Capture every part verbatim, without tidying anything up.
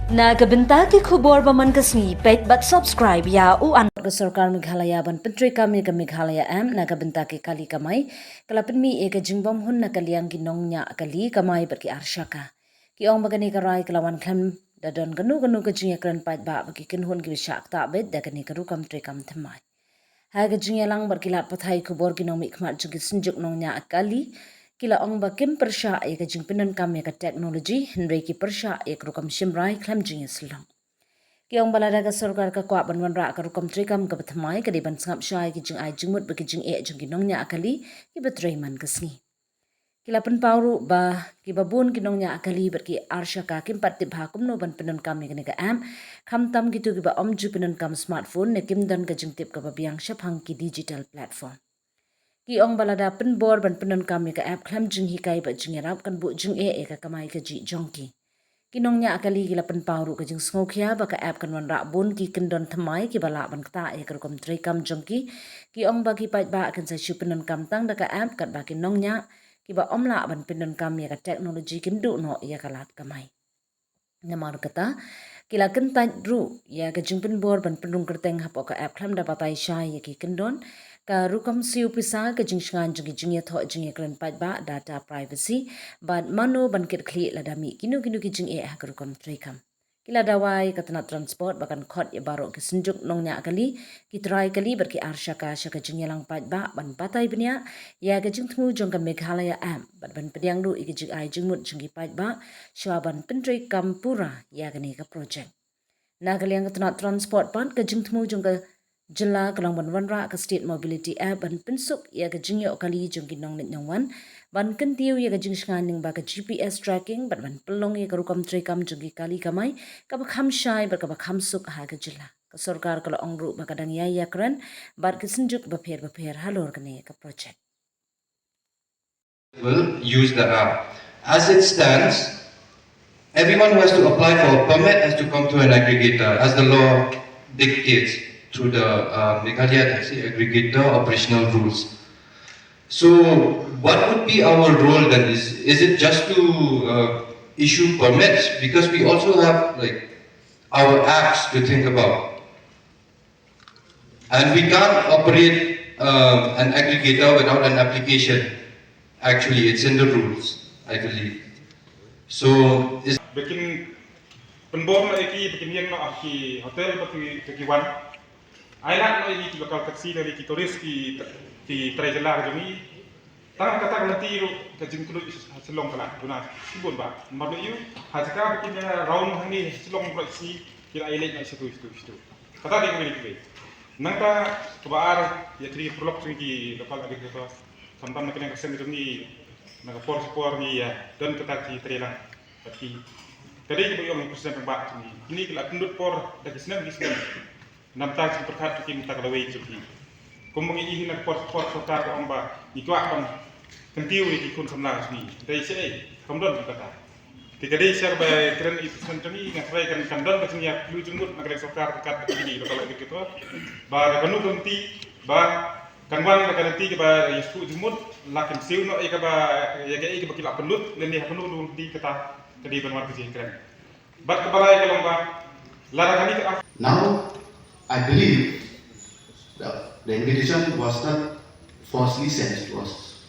Na ka bynta ki khubor ba man ka sngi, peit bad subscribe ïa u an. Ka sorkar Meghalaya ban pyntreikam ïa ka Meghalaya Amp na ka bynta ki kali kamai, ka la pynmih ïa ka jingbymhun na ka liang ki nongñiah kali kamai bad ki arshaka. Ki ong ba kane ka rai ka la wan khlem da don kano kano ka jingïakren paidbah bad ki kynhun kiba shah ktah beit da kane ka rukom treikam thymmai. Ha ka jingïalang bad ki lad pathai khubor, ki nongmihkhmat jong ki synjuk nongñiah kali ki la ong ba kim pyrshah ïa ka jingpyndonkam ïa ka technology, hynrei ki pyrshah ïa ka rukom shim rai khlem jingïasyllok. Ki ong ba lada ka sorkar ka kwah ban wanrah ka rukom treikam kaba thymmai, ka dei ban sngap shai ïa ki jingai jingmut bad ki jingeh jong ki nongñiah kali kiba trei man ka sngi. Ki la pynpaw ruh ba kiba bun ki nongñiah kali bad ki arshaka kim pat tip bha kumno ban pyndonkam ïa kane ka amp, khamtam kito kiba ym ju pyndonkam smartphone ne kim don ka jingtip kaba biang shaphang ki digital platform. Ki ong ba lada pynbor ban pyndonkam ïa ka app khlem jinghikai bad jingïarap, kan buh jingeh ïa ka kamai kajih jong ki. Ki nongñiah kali ki la pynpaw ruh ka jingsngewkhia ba ka app kan wanrah bun ki kyndon thymmai kiba lah ban ktah ïa ka rukom treikam jong ki. Ki ong ba ki paidbah kin sa shu pyndonkam tang da ka app, katba ki nongñiah kiba ym lah ban pyndonkam ïa ka technology kin duh noh ïa ka lad kamai. Namar kata, ki la kyntait ruh ïa ka jingpynbor ban pynrung kyrteng hapoh ka app khlem da batai shai ïa ki kyndon, ka rukom siew pisa, ka jingshngaiñ jong ki jingïathoh jingïakren paidbah, data privacy, bad mano ban kitkhlieh lada mih kino kino ki jingeh ha ka rukom treikam. Ki la dawa ïa ka tnat transport ba kan khot ïa baroh ki synjuk nongñiah kali, ki trai kali bad ki arshaka sha ka jingïalang paidbah ban batai bniah ïa ka jingthmu jong ka Meghalaya Amp bad ban pdiang ruh ïa ka jingai jingmut jong ki paidbah shwa ban pyntreikam pura ïa kane ka projek. Na ka liang ka tnat transport pat, ka jingthmu jong ka jylla ka long ban wanrah ka State Mobility App ban pynsuk ïa ka jingïoh kali jong ki nongleit nongwan, ban kyntiew ïa ka jingshngaiñ lyngba ka G P S tracking bad ban pynlong ïa ka rukom treikam jong ki kali kamai kaba kham shai bad kaba kham suk ha ka jylla. Ka sorkar ka la ong ruh ba ka dang ïai ïakren bad ki synjuk bapher bapher halor kane ka projek. Will use the app. As it stands, everyone who has to apply for a permit has to come through an aggregator, as the law dictates through the uh, Meghalaya Taxi Aggregator operational rules. So, what would be our role then? Is, is it just to uh, issue permits? Because we also have like our acts to think about. And we can't operate uh, an aggregator without an application. Actually, it's in the rules, I believe. So, is Ba kin pynbor noh ïa ki, ba kin ïeng noh ha ki hotel, ba ki, ba ki wan. Ai lad noh ïa ki, ki local taxi, lane ki tourist, ki, ki trai jylla ka jong ngi. Tang kata ka lynti ruh ka jingkylluid ha Shillong ka la duna shibun bha. Namar ba ïoh ha jaka ba kin ïa round hangne ha Shillong baroh shi ki la ïaleit na shatu shatu shatu. Kata dei kaba ngi dei. Nangta kaba ar, ïa kine ki paralok jong ngi ki local aggregator, khamtam na kane ka seng jong ngi, na ka por sha por ngi ïa don kata ki treilang. Bad ki, ka dei kaba ïoh ngi President rangbah jong ngi. Kine ki la pynlut por da ki snem ki snem. Namta ki pyrkhat ki mynta ka lawei jong ki. Kum ba ngi ïohi na ka por por sorkar ka ong ba ngi kwah ban kyntiew ïa ki khun samla ka jong ngi. Hynrei shaei kam don ki kata. Te ka dei sha ba kren i President jong ngi, nga tharai kan kan don ka jingïakynduh jingmut na ka liang sorkar ryngkat bad kine ki local aggregator. Ba ka kanu ka lynti ba kan wan ka lynti kaba ïasuk jingmut, la kan siew noh ïa kaba ïa kaei kaba ki la pynlut lane ha kanu ka lynti kata ka dei ban wan ka jingkren. Bad kaba lai ka long ba lada kane ka Now, I believe the, the invitation was not falsely sent to us.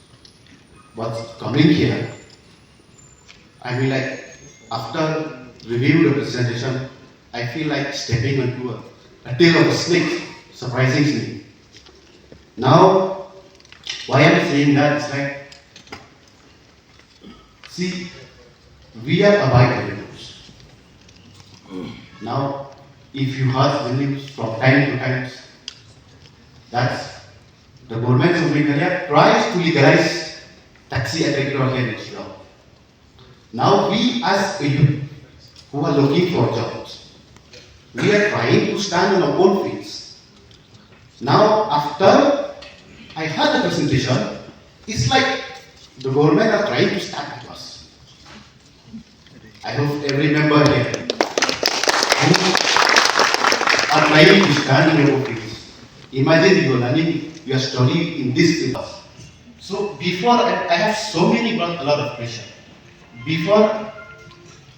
But coming here, I mean, like, after review the presentation, I feel like stepping onto a, a tail of a snake, surprisingly. Now, why I'm saying that is like, see, we are abide by the rules. Now, if you heard the news from time to time, that the government of Meghalaya tries to legalize taxi aggregator here in Shillong. Now we as a youth who are looking for jobs, we are trying to stand on our own feet. Now after I heard the presentation, it's like the government are trying to start with us. I hope every member here who are trying to stand in your own feet. Imagine you are learning your story in this field. So before I, I have so many a lot of pressure. Before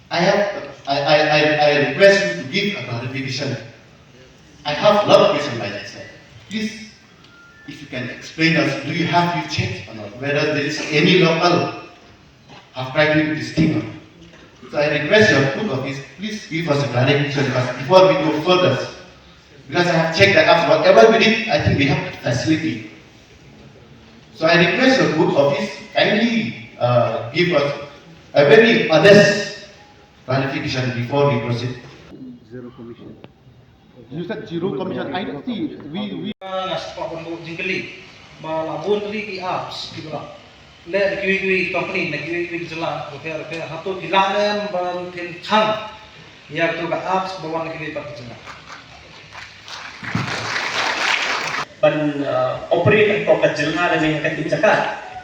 I have I, I, I, I I request you to give a clarification. I have a lot of questions, like I said. Please, if you can explain us, do you have you checked or not whether there is any local have tried to do this thing or not? So I request your good office, please give us a clarification first before we go further. Because I have checked the apps, whatever we did, I think we have the facility. So I request your good office kindly uh, give us a very honest clarification before we proceed. Zero commission. You said zero commission. I don't see. We we. Nga sngewbha ban buh jingkylli ba la bun tylli ki apps kiba la leh da kiwei kiwei ki company na kiwei kiwei ki jylla bapher bapher, hato ki lah ne em ban pynkhang ïa kato ka apps ba wan na kiwei pat ki jylla? Ban uh, operate hapoh ka jylla lane ha ka jaka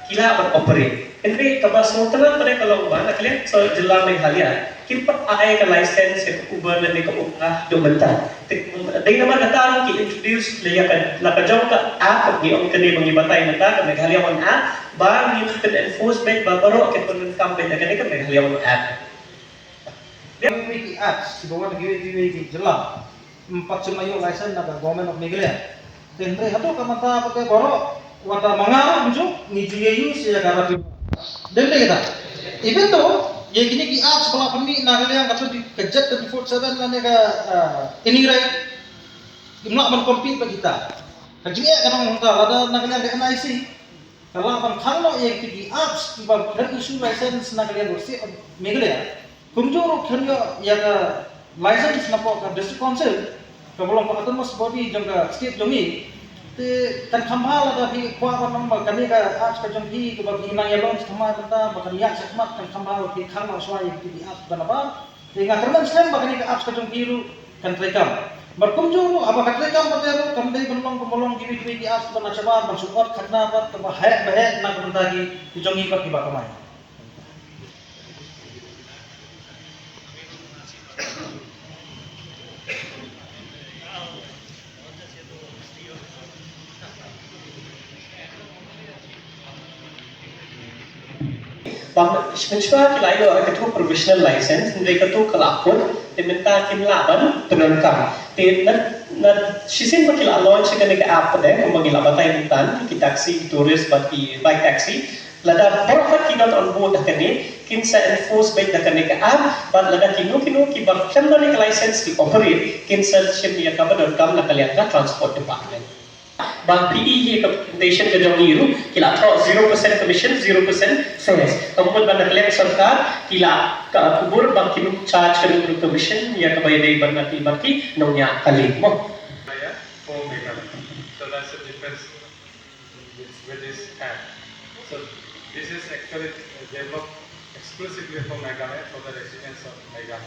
ki lah ban operate. Hynrei kaba sngewtynnat pat ka long ba na ka liang ka jylla Meghalaya kim pat ai ka license ïa ka Uber lane ka Ola haduh mynta. Te dei namar kata ruh ki introduce la ïa ka, la ka jong ka app, ngi ong kane ba ngi batai mynta ka Meghalaya One App, ba ngin pyn enforce beit ba baroh kin pyndonkam beit da kane ka Meghalaya One App. Kiwei ki apps kiba wan na kiwei kiwei ki jylla, ym pat shym la ïoh license na ka Government of Meghalaya. Te hynrei haduh ka mynta pat te baroh, wat da ma nga ruh kumjuh, ngi ju ïa use ïa ka radio. Dei ne em? Even though ïa kine ki apps ba la pynmih na ka liang ka twenty, ka Jet twenty-four seven lane ka, ah, Inirai, kim lah ban compete bad kita. Ka jingeh ka dang hangta, lada na ka liang ka N I C ka lah ban khang noh ïa ki apps kiba khlem issue license na ka liang ka State of Meghalaya. Kumjuh ruh khlem ïoh ïa ka license napoh ka District Council kaba long ka autonomous body jong ka state jong ngi. Te kan kham bha lada phi kwah ban ong ba kane ka apps ka jong phi kaba phi nang ïa launch thymmai mynta ba kan ïaid shakhmat, kan kham bha ba phi khang noh shuwa ïa ki apps ba nabar. Te nga kyrmen skhem ba kane ka apps ka jong phi ruh kan treikam. Bad kumjuh ruh haba ka treikam pat te ruh kam dei ban long kumba long kiwei kiwei ki apps ba na shabar ban shu ot khajna pat kaba heh ba heh na ka bynta ki, ki jong ngi pat kiba kamai. Ba mynshuwa ki la ïoh ïa kato provisional license, hynrei kato ka la kut, te mynta kim lah ban pyndonkam. Te na, na shisien ba ki la launch ïa kane ka app pat, kumba ngi la batai mynta, ki taxi, ki tourist bad ki bike taxi, lada baroh pat ki don on board da kane, kin sa enforce beit da kane ka app, bad lada kino kino kiba khlem don ïa ka license ki operate, kin sa shim ïa kaba donkam na ka liang ka transport department. Ba phi i ïa ka presentation ka jong ngi ruh, ki la thoh zero percent commission, zero percent cess. Ka mut ba na ka liang sorkar ki la ka kubur ba kin charge kano kano commission ïa kaba ïadei bad na ki, bad ki nongñiah kali mo. Yeah, four megawatts. So that's the difference with, with this app. So this is actually developed exclusively for Meghalaya, for the residents of Meghalaya.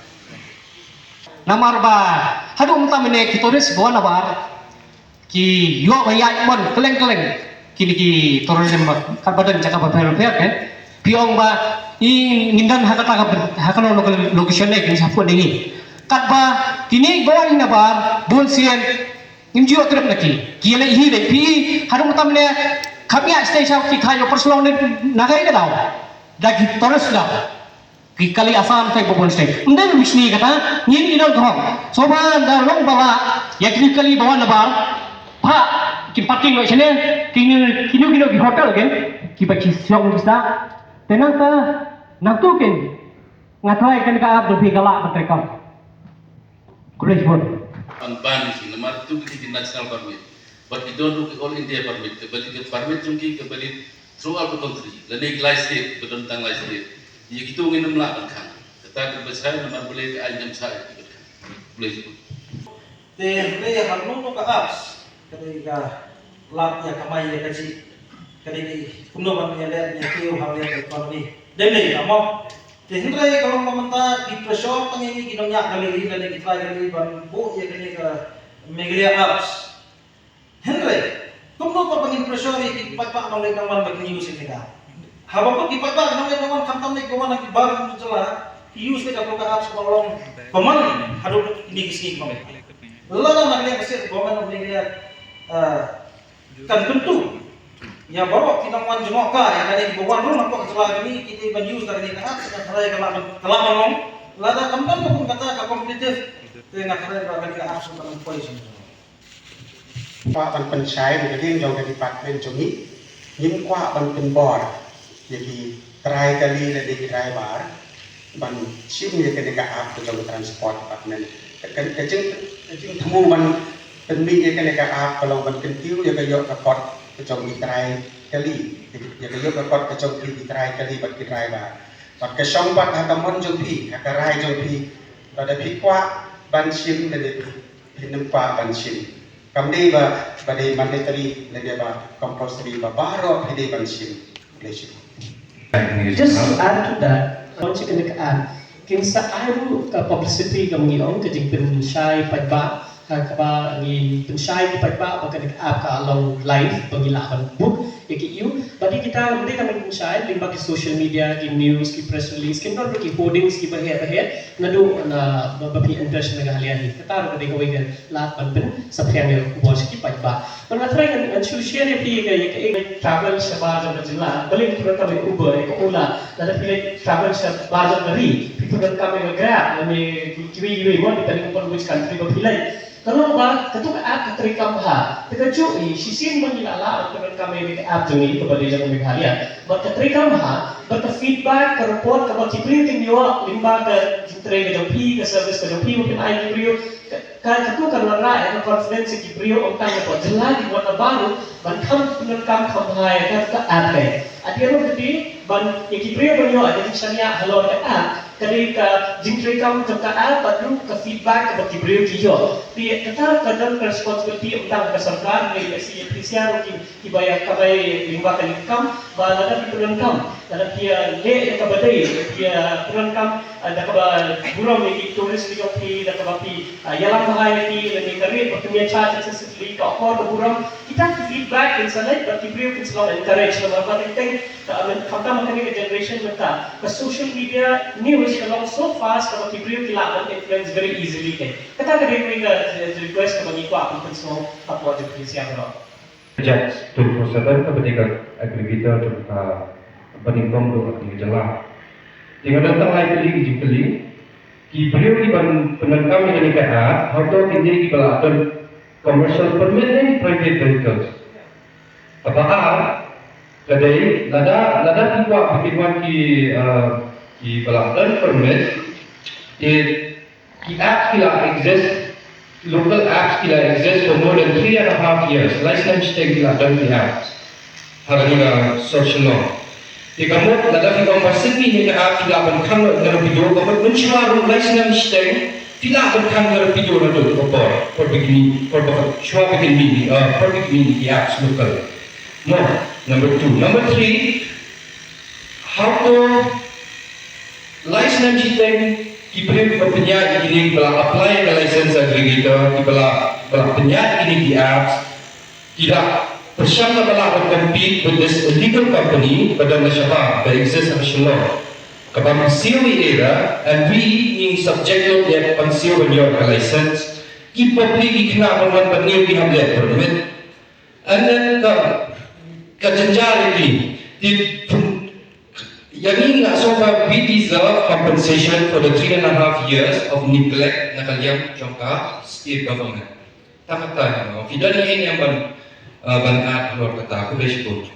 Namar ba haduh mynta mynne ki tourist ba wan nabar ki ïoh ba ïaid mon kylleng kylleng. Kine ki tourism ba katba don jaka bapher bapher, kan, phi ong ba i ngin don ha kata ka, ha kano kano ka location ne, kin sa put ne ngi. Katba kine ba wan nabar bun sien ngim ju ïoh trep na ki. Ki leh hi leh phi, haduh mynta mynne kham ïa stay sha ki thaiñ Upper Shillong ne na kai ka daw. Da ki tourist da ki kali Assam thaiñ ba bun state. Ym dei ba mishni kata, ngin ïa don ka hok. Shuwa da long ba la ïa kine kali ba wan nabar, pha ki parking lot shane, kino kino ki hotel, kan, kiba ki shong ki sa. Te nangta nangtu, kan, nga tharai kane ka app jong phi ka lah ban treikam. Khublei shibun. Ban ban shi namar tu ki, ki national permit. Bad ki don ruh ki all India permit, kaba dei ka permit jong ki kaba dei throughout the country. Lane ki lai state, ba don tang lai state. Ïa kito ngin ym lah ban khang. Kata kaba shai namar balei ka aiñ ym shai ki ban khang. Khublei shibun. Te hynrei ha kano kano ka apps ka dei ka lad ïa kamai ïa kajih, ka dei ka kumno ban ïaleh ïa kiew ha ka economy. Dei ne em? Te hynrei ka long ba mynta ki pressure tang ïa ngi ki nongñiah kali lane ki trai kali ban buh ïa kane ka Meghalaya Apps. Hynrei kumno pat ba ngin pressure ïa ki paidbah nongleit nongwan ba kin use ïa kane ka app? Haba put ki paidbah nongleit nongwan khamtam ne kiba wan na ki bar ki jylla ki use ïa ka apps ba long common haduh kine ki sngi kiba mih. Lada na ka liang ka state government of Meghalaya, ah, kan kyntu ïa baroh ki nongwan jngohkai, ïa kane kiba wan ruh na ka jylla kane, ki dei ban use da kane ka app, ka tharai ka la, ka la ban long Lada kam don ka bun kata ka competitive, te nga kren ba kane ka app kan poi sha. Kwah ban pynshai na ka liang jong ka department jong ngi, ngim kwah ban pynbor ïa ki trai kali lane ki driver ban shim ïa kane ka app ka jong transport department. Ka, ka, ka jing, ka jingthmu ban pynmih ïa kane ka app ka long ban kyntiew ïa ka ïoh ka kot ka jong ki trai kali, ïa ka ïoh ka kot ka jong ki trai kali bad ki driver. Bad ka shong pat ha ka mon jong phi, ha ka rai jong phi, lada phi kwah ban shim lane phi, phi nym kwah ban shim. Kam dei ba, ba dei mandatory lane ba compulsory ba baroh phi dei ban shim. Khublei shibun. Just to add to that, ka long shi kane ka app, kin sa ai ruh ka publicity, ka ngi ong, ka jingpynshai paidbah, ha kaba ngi pynshai ki paidbah ba kane ka app ka long live ba ngi lah ban book ïa ki ïu. Bad ïa kita, ym dei tang ban pynshai, lyngba ki social media, ki news, ki press release, kin don ruh ki hoardings kiba heh ba heh naduh na ba, ba phi enter sha Meghalaya hi. Kata ruh ka dei kawei ka lad ban pynsaphriang ïa ka khubor sha ki paidbah. Bad nga trai ngan, ngan shu share ïa phi ka, ïa ka, ïa ka travel shabar jong ka jylla. Balei phi pyndonkam ïa ka Uber, ïa ka Ola? Lada phi leit travel shabar jong ka ri, phi pyndonkam ïa ka Grab lane kiwei kiwei mo, depending upon which country ba phi leit. Ka long ba kato ka app ka treikam bha. Te kajuh hi shisien ba ngi la lah ban pyndonkam ïa ka app jong ngi kaba dei jong ka Meghalaya. Bad ka treikam bha, bad ka feedback, ka report kaba ki briew kin ïoh lyngba ka jingtrei ka jong phi, ka service ka jong phi ba phin ai ki briew. Ka, ka, kato kan wanrah ïa ka confidence ïa ki briew, ym tang hapoh jylla, ki wan na baroh, ban kham pyndonkam kham bha ïa kato ka app ka. At the end of the day, ban ïa ki briew ban ïoh ïa ka jingshaniah halor ka app, ka dei ka jingtreikam jong ka app bad ruh ka feedback kaba ki briew ki ïoh. Te kata ka don ka responsibility ym tang ka sorkar, hynrei ïa ka C P C R ruh ki, kiba ïa kamai lyngba ka kam, ba lada phi pyndonkam, lada phi ïa leh ïa kaba dei, phi ïa pyndonkam, ah, da kaba burom ïa ki tourist ki jong phi, da kaba phi, ah, ïalam bha ïa ki, lane ka rate ba phin ïa charge excessively ka akor ka burom. Kita ki feedback kin sa leit bad ki briew kin sa long encourage, namar ba teng teng ka, I mean, khamtam ha kane ka generation mynta, ka social media news ka long so fast kaba ki briew ki lah ban influence very easily te. Kata ka dei ka, eh, request kaba ngi kwah ban pynsngew hapoh jong phi sha baroh. Judge twenty-four seven kaba dei ka aggregator jong ka banyngkong jong ka jylla. Te nga don tang lai tylli ki jingkylli. Ki briew kiban pyndonkam ïa kane ka app, hato kin dei kiba la don commercial permit ne private vehicles? Kaba ar ka dei, lada, lada ki kwah ba kin wan ki, uh, kiba la don permit, te ki apps ki la exist, local apps ki la exist for more than three and a half years. Lai snem shiteng ki la don ki apps ha kane ka sor Shillong. Te ka mut lada phi ong ba shisien ne ka app phi lah ban khang ïa ka rapido, ka mut mynshuwa ruh lai snem shiteng phi lah ban khang ïa ka rapido naduh ka por, por ba kin, por ba shuwa ba kin mih, uh, por ba kin mih ki apps local. Mo, number two. Number three, hato lai snem shiteng ki briew kiba pynïaid ïa kine, kiba la apply ka license aggregator, kiba la, ba la pynïaid ïa kine ki apps, ki la pyrshang, kiba la compete with this illegal company ba don la shabar, ba exist ha Shillong, kaba mynsiem ïa era, and we ngi subject lut ïa ka mynsiem ban ïoh ka license. Ki public ki khynnah ban wan ban ñiew ki hap leh permit. And then ka, ka jynjar ïa ki. Ki pun, ïa ngi nga sngew ba we deserve compensation for the three and a half years of neglect na ka liang jong ka state government. Tang kata, phi don ïa ngi ban, uh, ban add halor kata, khublei shibun.